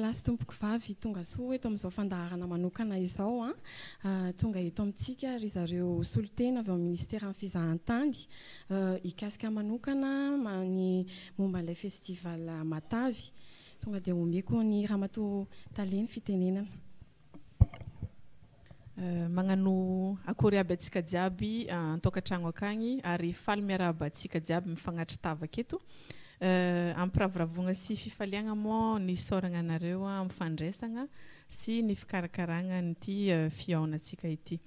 Tompokolahy sy tompokovavy, tonga soa eto amin'izao fandaharana manokana izao an. Tonga eto amintsika ry zareo solontena avy ao amin'ny Ministeran'ny Fizahantany hikasika manokana ny momba an'ilay festival Matavy. Tonga dia omeko ny Ramatoa Tale ny fitenenana. Magnano akory aby antsika jiaby an-tokantragno akagny ary faly miarahaba antsika jiaby mifagnatri-tava aketo. Ampiravoravoagna sy fifaliagna moa ny isaoragna anareo amin'ny fandraisagna sy ny fikarakaragna an'ity fihaonantsika ity.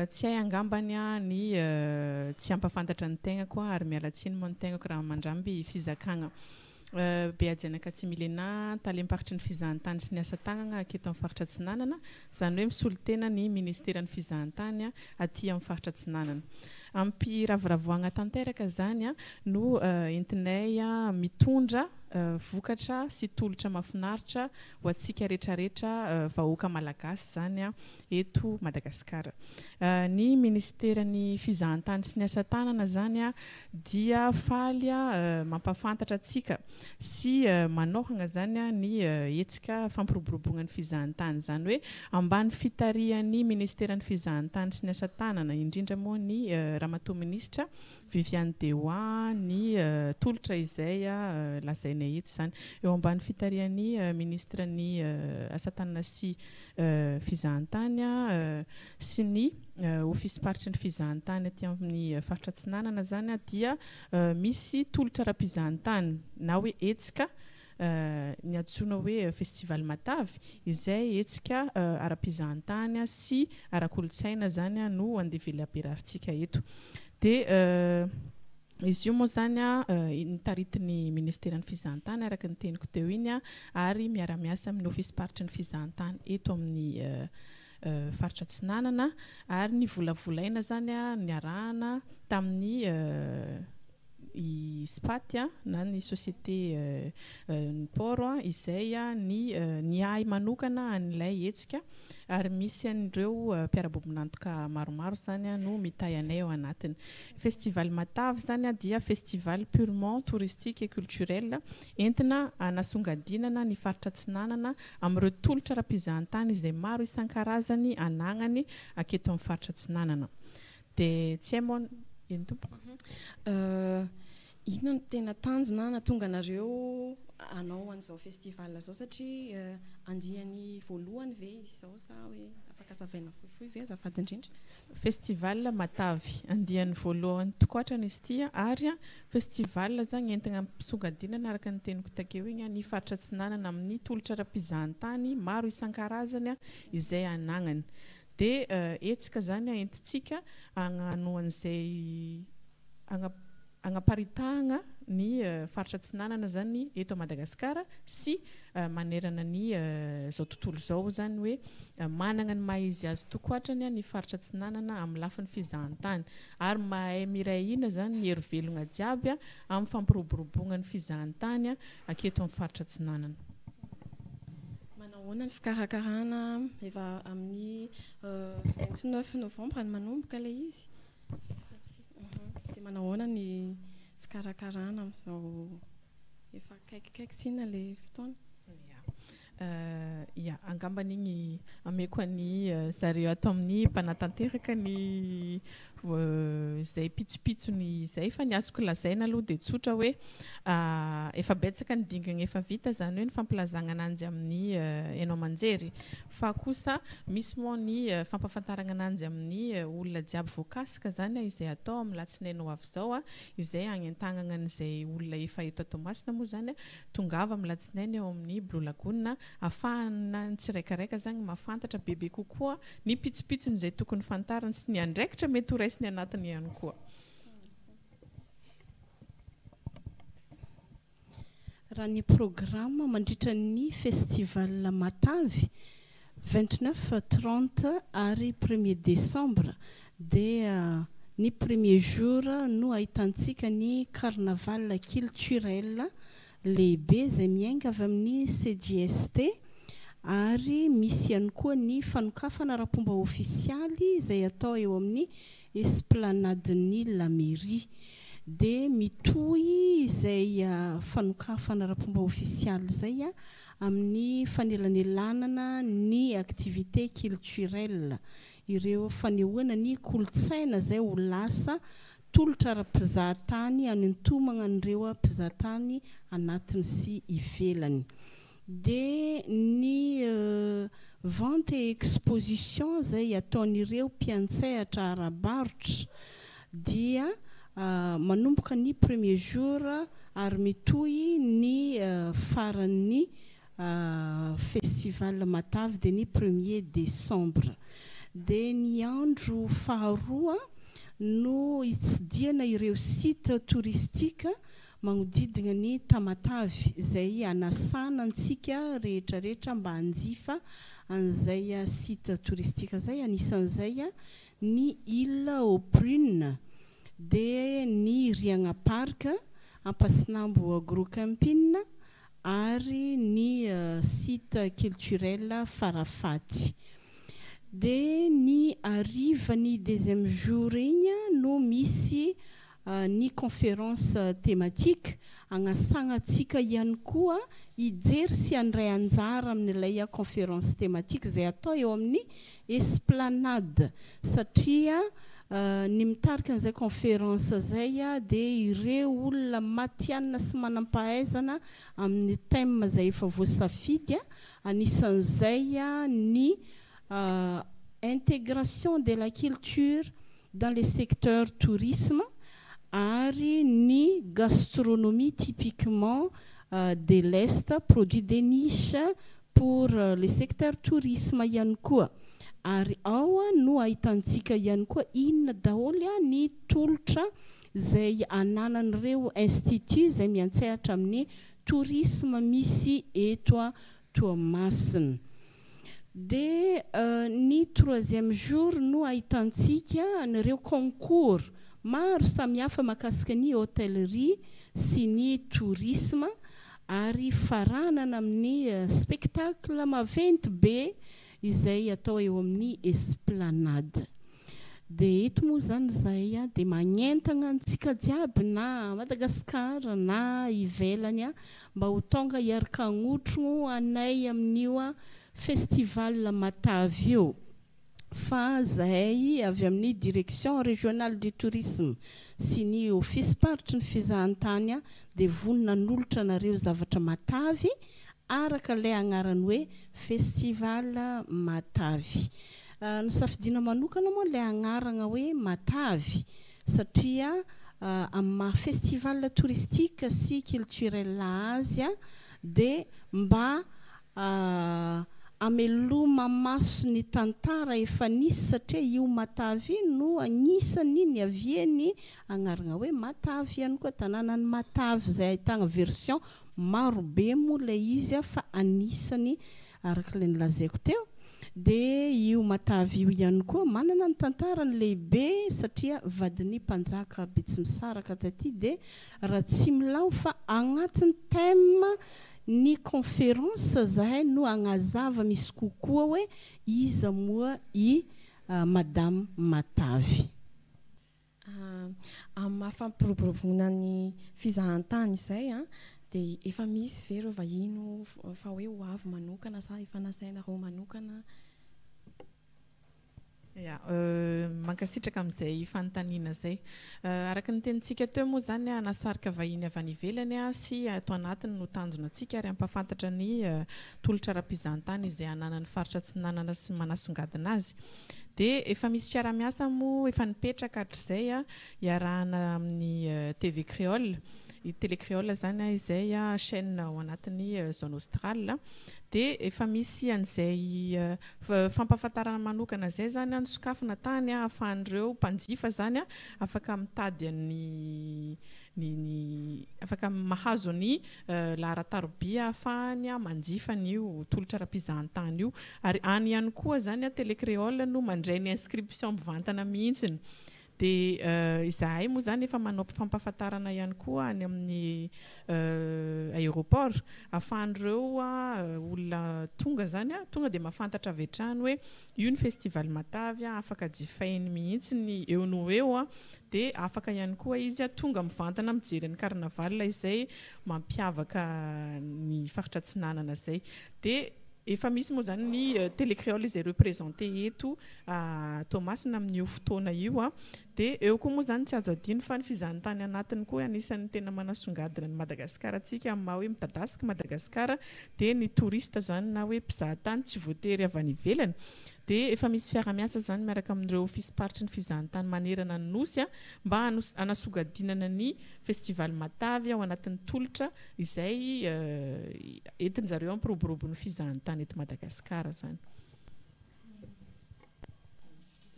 Tsy hay angambany ny tsy hampafantatra ny tegnako ary miala tsiny moa ny tegnako raha mandramby fizakagna. Behajanaka Tsimilena, Talem-paritry ny Fizahantany sy ny Asa Tanana aketo amin'ny Faritra Atsinanana, izany hoe misolo tena ny Ministeran'ny Fizahantany aty amin'ny Faritra Atsinanana. Am-piravoravoagna tanteraka izany no entinay mitondra vokatra sy tolotra mahafinaritra ho antsika retraretra vahoaka Malagasy izany eto Madagasikara. Ny Ministeran'ny Fizahantany sy ny Asa Tanana izany dia faly mampahafantatra antsika sy manohana izany ny hetsika fampiroboroboana ny fizahantany, izany hoe ambany fitarihan'ny Ministeran'ny Fizahantany sy ny Asa Tanana, indrindra moa ny Ramatoa Minisitra Viviane Dewa ny tolotra izay lazainay eto izany. Eo ambany fitarihan'ny Ministra ny Asa Tanana sy Fizahantany sy ny Ofisim-paritry ny fizahantany aty amin'ny faritra Atsinanana izany dia misy tolotra ara-pizahantany na hoe hetsika ny antsoina hoe Festival Matavy izay hetsika ara-pizahantany sy ara-kolontsaina izany no andeha velabelarintsika eto. Dia izy io moa izany notaritin'ny Ministeran'ny Fizahantany araka ny teniko teo iny ary miara-miasa amin'ny Ofisim-paritry ny fizahantany eto amin'ny faritra Atsinanana ary ny volavolaina izany niarahana tamin'ny i Spat na ny société ny port izay ny niahy manokana an'ilay hetsika ary misy an'ireo mpiara-bombon'antoka maromaro izany no mitahy anay ao anatiny. Festival Matavy izany dia festival purement touristique et culturel entina hanasongadinana ny faritra Atsinanana amin'ireo tolotra ara-pizahantany izay maro isan-karazany anagnany aketo amin'ny faritra Atsinanana. Dia tsy hay moa, eny tompoko. Inona no tena tanjona nahatonga anareo hanao an'izao festival izao satria andiany voalohany ve izao sa hoe afaka azavaina fohifohy ve azafady indrindra? Festival Matavy, andiany voalohany tokoatrany izy ity ary festival izany entina ampisongadinana araka ny teniko takeo iny ny faritra Atsinanana amin'ny tolotra ara-pizahantany maro isan-karazany izay anagnany. Dia hetsika izany entintsika hagnano an'izay hagnaparitahagna ny faritra Atsinanana izany eto Madagasikara sy manerana ny izao tontolo izao izany hoe managna ny maha izy azy tokoatrany ny faritra Atsinanana amin'ny lafiny fizahantany ary mahay miray hina izany ny hery velogna jiaby amin'ny fampiroboroboagna ny fizahantany aketo amin'ny faritra Atsinanana. Manao ahoana ny fikarakarana efa amin'ny 29 novembre no manomboka ilay izy? Dia manao ahoana ny fikarakarana amin'izao efa akaikikaiky tsinona ilay fotoana? Ya, angambany igny ameko an'i zareo ato amin'ny mpanatanteraka ny izay pitsopitsony izay fa ny azoko lazaina aloha dia tsotra hoe efa betsaka ny dingana efa vita izany hoe ny fampilazagna ananjy amin'ny haino aman-jery fa kosa misy moa ny fampahafantaragna ananjy amin'ny olona jiaby voakasika izany izay atao amin'ny latsinainy ho avy izao izay hagnentagnagna an'izay olona efa eto Toamasina moa izany Tongava amin'ny latsinainy ao amin'ny Blue Lagoon ahafahana ny tsiraikaraika izany mahafantatra bebe kokoa ny pitsopitsony izay tokony fantariny sy ny andraikitra mety ho raisiny anatiny ihany koa. Raha ny programa mandritra ny Festival Matavy, 29, 30 ary premier décembre, dia ny premier jour no ahitantsika ny carnaval culturel lehibe izay miainga avy amin'ny CJST ary misy ihany koa ny fanokafana ara-pomba ofisialy izay atao eo amin'ny esplanade-n'ny la mairie. Dia mitohy izay fanokafana ara-pomba ofisialy izay amin'ny fanelanelanana ny activité culturelle, ireo fanehoana ny kolontsaina izay ho lasa tolotra ara-pizahatany hanintomana an'ireo mpizahatany anatiny sy ivelany. Dia ny vente et exposition izay ataon'ireo mpiantsehatra ara-barotra dia manomboka ny premier jour ary mitohy ny faran'ny festival Matavy dia ny premier décembre. Dia ny andro faharoa no hitsidihana ireo site touristique magnodidina ny Tamatavy izay anasana antsika rehetra rehetra mba hanjifa an'izay site touristique izay, anisan'izay ny Ile aux Prunes, dia ny Riagna Park, Ampasinambo Agro Camping ary ny site culturel Farafaty. Dia ny harivan'ny deuxième jour iny no misy ny conférence thématique agnasagna antsika ihany koa hijery sy handray anjara amin'ilay conférence thématique izay atao eo amin'ny esplanade satria ny mitarika an'izay conférence izay dia ireo olona matihanina sy manam-pahaizana amin'ny thème izay efa voasafidy, anisan'izay ny intégration de la culture dans le secteur tourisme ary ny gastronomie typiquement de l'Est, produit de niche pour le secteur tourisme ihany koa. Ary ao no ahitantsika ihany koa inona daholo ny tolotra izay ananan'ireo institut izay miantsehatra amin'ny tourisme misy eto Toamasina. Dia ny troisième jour no ahitantsika an'ireo concours maro samihafa mahakasika ny hôtellerie sy ny tourisme ary faranana amin'ny spectacle maventy be izay atao eo amin'ny esplanade. Dia eto moa izany izahay dia magnentana antsika jiaby na Madagasikara na ivelany mba ho tonga hiaraka hagnotro anay amin'io festival Matavy io fa zahay avy amin'ny Direction Régionale du Tourisme sy ny Ofisy-paritry ny fizahantany dia vonona hanolotra anareo zavatra matavy araka ilay agnarany hoe Festival Matavy. Nosafidiana manokana moa ilay agnarana hoe Matavy satria amin'ny maha festival touristique sy culturel azy dia mba hameloma maso ny tantara efa nisy satria io Matavy io no agnisan'ny niavian'ny agnarana hoe Matavy ihany koa, tanànan'i Matavy izay ahitana version marobe moa ilay izy fa anisany araka ilay nolazaiko teo dia io Matavy io ihany koa manana ny tantarany lehibe satria vadin'ny mpanjaka Betsimisaraka taty dia Ratsimilaho fa agnatin'ny thème ny conférence zahay no agnazava misy kokoa hoe iza moa i Madame Matavy. Amin'ny maha fampiroboroboana ny fizahantany izay dia efa misy ve ireo vahiny fa hoe ho avy manokana sa efa nasainareo manokana? Ya, mankasitraka amin'izay fanontaniana izay. Araka ny tenintsika teo moa izany, hanasarika vahiny avy any ivelany sy ato anatiny no tanjona antsika ary hampahafantatra ny tolotra ara-pizahantany izay ananan'ny faritra Atsinanana sy manasongadina azy. Dia efa misy fiaraha-miasa moa efa nipetraka hatrizay iarahana amin'ny TV Créole, i Télé Créole izany izay chaîne ao anatin'ny zone australe. Dia efa misy an'izay fampahafantarana manokana izay izany nosokafina tany ahafahan'ireo mpanjifa izany afaka mitady an'ny ny ny afaka mahazo ny laharan-tarobia ahafahany manjifa an'io tolotra ara-pizahantany io. Ary any ihany koa izany Télé Créole no mandray ny inscription mivantana mihitsy. Dia izahay moa izany efa manao fampahafantarana ihany koa any amin'ny aéroport ahafahan'ireo olona tonga izany tonga dia mahafantatra avy hatrany hoe io ny festival Matavy, afaka jifainy mihitsy ny eo no ho eo, dia afaka ihany koa izy tonga mivantana mijery ny carnaval izay mampiavaka ny faritra Atsinanana izay. Dia efa misy moa izany ny Télé Créole izay représenter eto Toamasina amin'io fotoana io. Dia eo koa moa izany tsy azo adino fa ny fizahantany anatiny koa anisan'ny tena manasongadina an'i Madagasikara antsika amin'ny maha hoe midadasika Madagasikara dia ny touriste izany na hoe mpizahatany tsy voatery avy any ivelany dia efa misy fiara-miasa izany miaraka amin'ireo ofisim-paritry ny fizahantany manerana ny Nosy mba hanasogadinana ny festival Matavy ao anatin'ny tolotra izay entin-jareo hampiroborobo ny fizahantany eto Madagasikara izany.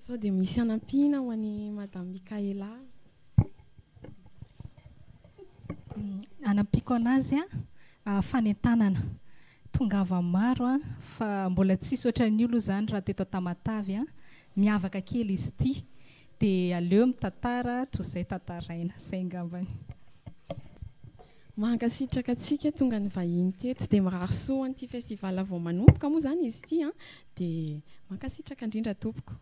Sao dia misy hanampiana ho an'i Madame Mickaela? Hanampiako anazy an, fanentanana. Tongava maro an, fa mbola tsisy ohatran'io aloha izany raha teto Tamatave an. Miavaka kely izy ity. Dia aleo mitantara toy izay tantaraina. Izay angambany. Mankasitraka antsika tonga nivahiny teto dia mirary soa an'ity festival vao manomboka moa izany izy ity an, dia mankasitraka indrindra tompoko.